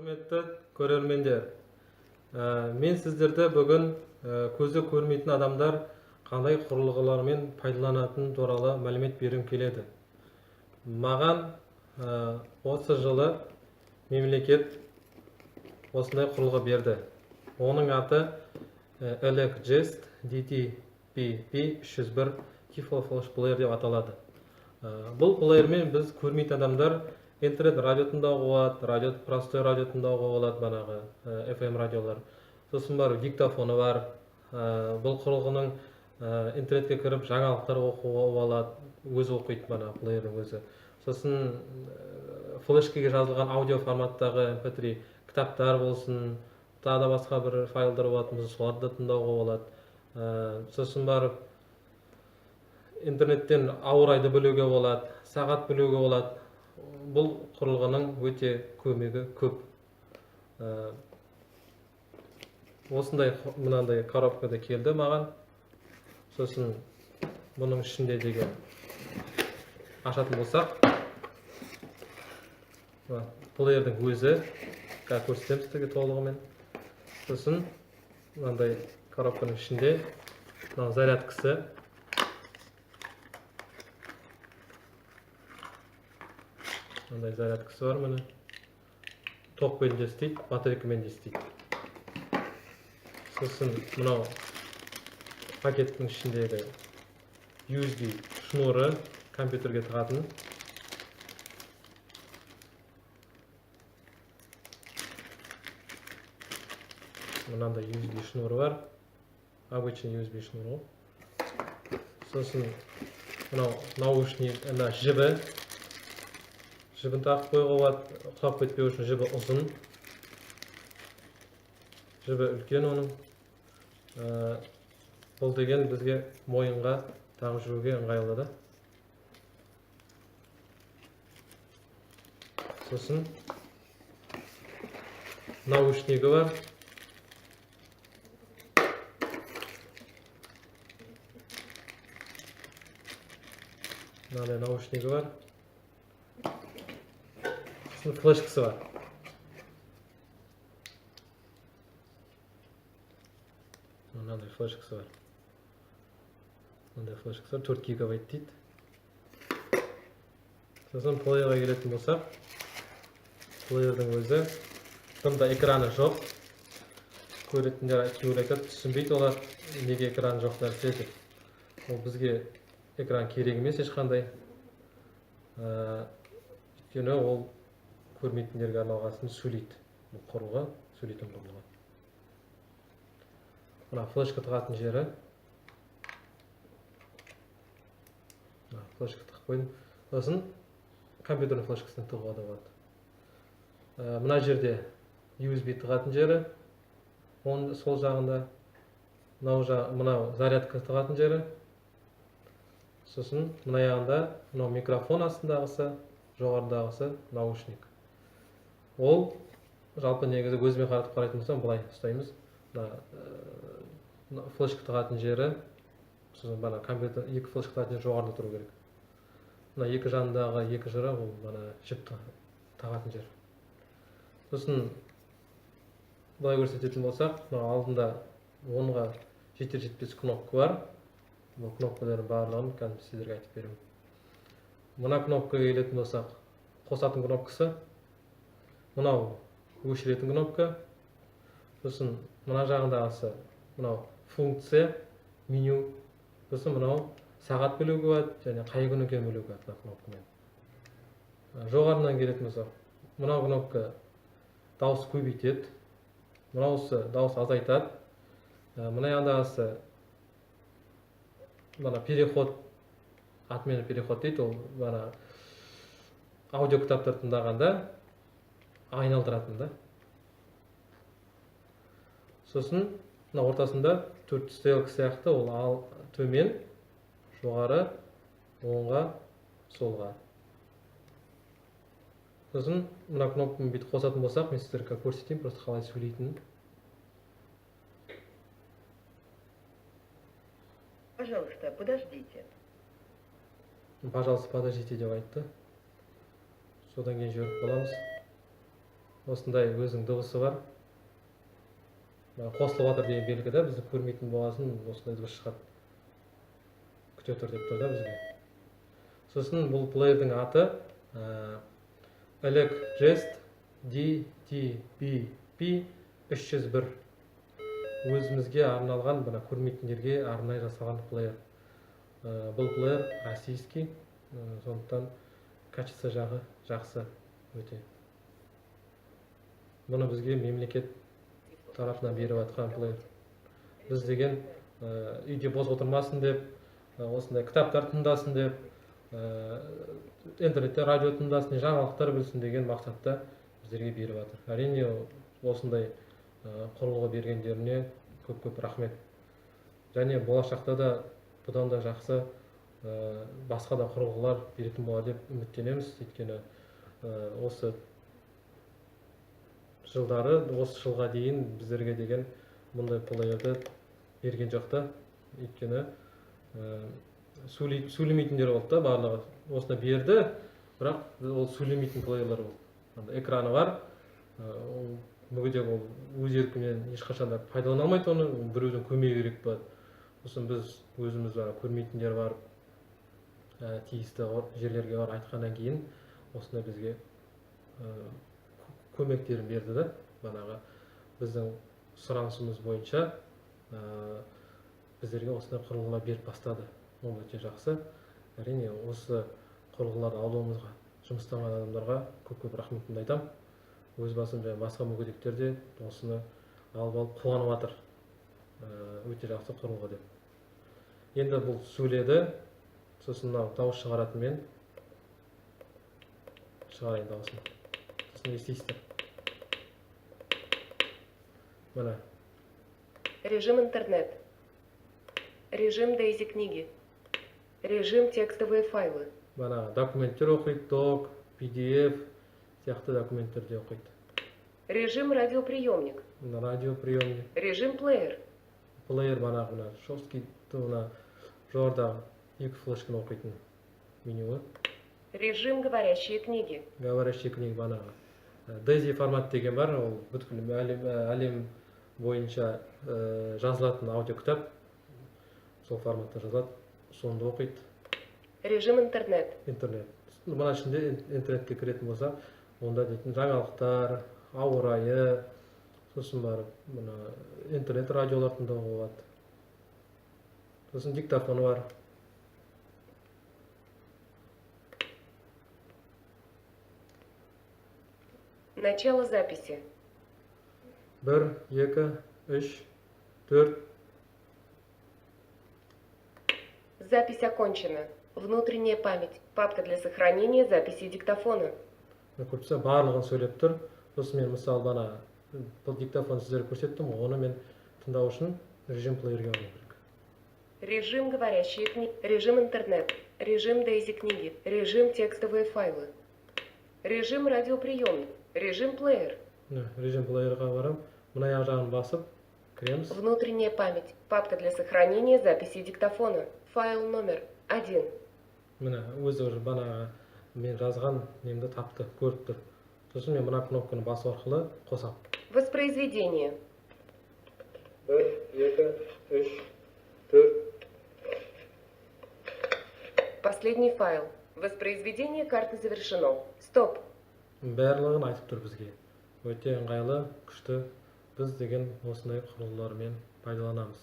Құрметті көрермендер, мен сіздерді бүгін көзі көрмейтін адамдар қандай құрылғылармен пайдаланатыны туралы мәлімет бергім келеді. Маған осы жылы мемлекет осындай құрылғы берді. Оның аты Elecgest DTPP 301 Tiflo Flash Player деп аталады. Бұл плеермен біз көрмейтін адамдар интернет радио тыңдауға болады, радио, простой радио тыңдауға болады, банағы FM радиолар. Сосын барып диктофоны бар. Бұл құрылғының интернетке кіріп жаңалықтар оқуға болады, өзі оқиды бана плеердің өзі. Сосын флешкеге жазылған аудио форматтағы MP3 кітаптар болсын, тағы да басқа бір файлдар болатын болса, соларды да тыңдауға болады. Сосын барып интернеттен ауа райды білуге болады, сағат білуге болады. Бұл құрылғының өте көмегі көп. Осындай мынандай коробкада келді маған. Сосын бұның ішінде деген ашатын болсақ, мына плеердің өзі, қазір көрсетемін сіздерге толығымен. Сосын мынандай коробканың ішінде мынау зарядкасы, мынандай зарядкасы бар, міне, токпен де істейді, батарейкамен де істейді. Сосын мынау пакеттің ішіндегі USB шнуры, компьютерге тығатын. Мынандай USB шнуры бар, обычный USB шнур ғой. Сосын мынау наушник, ана жібі, жібін тағып қоюға болады, құлап кетпеу үшін. Жібі ұзын, жібі үлкен оның. Бұл деген бізге мойынға тағып жүруге ыңғайлы да. Сосын наушнигі бар. Мынандай наушнигі бар. Сосын флешкасы бар. Мынандай флешкасы бар. Мынандай флешкасы бар, 4 гигабайт дейді. Сосын плеерға келетін болсақ, плеердің өзі дымда, экраны жоқ. Көретіндер кейбір айтады, түсінбейді олар, неге экран жоқ нәрсе деп. Ол бізге экран керек емес ешқандай. Өйткені ол көрмейтіндерге арналғасын сөйлейді. Бұл құрылғы сөйлейтін құрылғы. Мына флешка тығатын жері. Мына флешка тығып қойдым. Сосын компьютердің флешкасына тығуға да болады. Мына жерде USB тығатын жері, оң сол жағында мынау мынау зарядка тығатын жері. Сосын мына жағында мынау микрофон астындағысы, жоғарыдағысы наушник. Ол жалпы негізі көзбен қаратып қарайтын болсам, былай ұстаймыз. Мына флешка тығатын жері, сосын бана компьютер екі флешка тығатын жері жоғарыда тұру керек. Мына екі жанындағы екі жері ол бана жіп тағатын жер. Сосын былай көрсететін болсақ, мына алдында 10-ға жетер жетпес кнопка бар. Бұл кнопкалардың барлығын қазір сіздерге айтып беремін. Мына кнопкаға келетін болсақ, қосатын кнопкасы, мынау өшіретін кнопка. Сосын мына жағындағысы мынау функция, меню. Сосын мынау сағат білуге болады және қай күн екенін білуге болады мына кнопкамен. Жоғарыдан келетін болсақ, мынау кнопка дауыс көбейтеді, мынаусы дауыс азайтады. Мына жағындағысы мына переход, отмена переход дейді, ол мына аудио кітаптар тыңдағанда айналдыратын да. Сосын мына ортасында төрт стрелка сияқты, ол ал төмен, жоғары, оңға, солға. Сосын мына кнопканы бүйтіп қосатын болсақ, мен сіздерге көрсетейін просто қалай сөйлейтінін. Пожалуйста, подождите. Пожалуйста, подождите деп айтты. Содан кейін жіберіп қаламыз. Осындай өзінің дыбысы бар. Мына қосылып жатыр деген белгі да, бізді көрмейтін болғасын осындай дыбыс шығады. Күте тұр деп тұр да бізге. Сосын бұл плеердің аты Elecgest DTBP 301. Өзімізге арналған, мына көрмейтіндерге арнайы жасалған плеер. Бұл плеер российский, сондықтан качество жағы жақсы өте. Бұны бізге мемлекет тарапынан беріп жатқан плеер. Біз деген үйде бос отырмасын деп, осындай кітаптар тыңдасын деп, интернетте радио тыңдасын, жаңалықтар білсін деген мақсатта біздерге беріп жатыр. Әрине, осындай құрылғы бергендеріне көп-көп рахмет. Және болашақта да бұдан да жақсы басқа да құрылғылар беретін болады деп үміттенеміз. Өйткені осы жылдары, осы жылға дейін біздерге деген мұндай плеерді берген жоқ та. Өйткені сөйлемейтіндер болды да, барлығы осыны берді, бірақ ол сөйлемейтін плеерлер болды. Андай экраны бар, ол мүгедек, ол өз еркімен ешқашан да пайдалана алмайды оны, біреудің көмегі керек болады. Сосын біз өзіміз ана көрмейтіндер барып, тиісті жерлерге барып айтқаннан кейін осындай бізге көмектерін берді да, бағанағы біздің сұранысымыз бойынша біздерге осындай құрылғылар беріп бастады. Ол өте жақсы. Әрине, осы құрылғыларды алуымызға жұмыстанған адамдарға көп-көп рахметімді айтамын. Өз басым және басқа мүгедектер де осыны алып қуанып жатыр. Өте жақсы құрылғы деп. Енді бұл сөйледі, сосын мынау дауыс шығаратын, мен шығарайын дауысын. Сосын естисіздер. Міне. Режим интернет. Режим Дейзи книги. Режим текстовые файлы. Мына документтер оқиды, док, PDF сияқты документтерді оқиды. Режим радиоприемник. Мына радиоприемник. Режим плеер. Плеер бағанағы мына жесткий, мына жоғарыдағы екі флешканы оқитын менюі. Режим говорящие книги. Говорящие книги бағанағы. Дейзи формат деген бар, ол бүткіл әлем бойынша жазылатын аудиокітап. Сол форматта жазылады, соны да оқиды. Режим интернет. Интернет. Мына ішінде интернетке кіретін болса, онда дейтін жаңалықтар, ауа райы, сосын барып мына интернет радиолар тыңдауға болады. Сосын диктофоны бар. Начало записи. 1, 2, 3, 4. Запись окончена. Внутренняя память. Папка для сохранения записей диктофона. Мына көріп тұрсыз, барлығын сөйлеп тұр. Сосын мен мысалы бана бұл диктофон сіздерге көрсеттім ғой, оны мен тыңдау үшін режим плеерге алу керек. Режим говорящие книги. Режим интернет. Режим Дейзи книги. Режим текстовые файлы. Режим радиоприемник. Режим плеер. Міне, режим плеерға барамын. Мына аяқ жағын басып кіреміз. Внутренняя память. Папка для сохранения записей диктофона. Файл номер 1. Міне, өзі уже бағанағы мен жазған немді тапты, көріп тұр. Сосын мен мына кнопканы басу арқылы қосамын. Воспроизведение. 1, 2, 3, 4. Последний файл. Воспроизведение карты завершено. Стоп. Барлығын айтып тұр бізге. Өте ыңғайлы, күшті. Біз деген осындай құрылғылармен пайдаланамыз.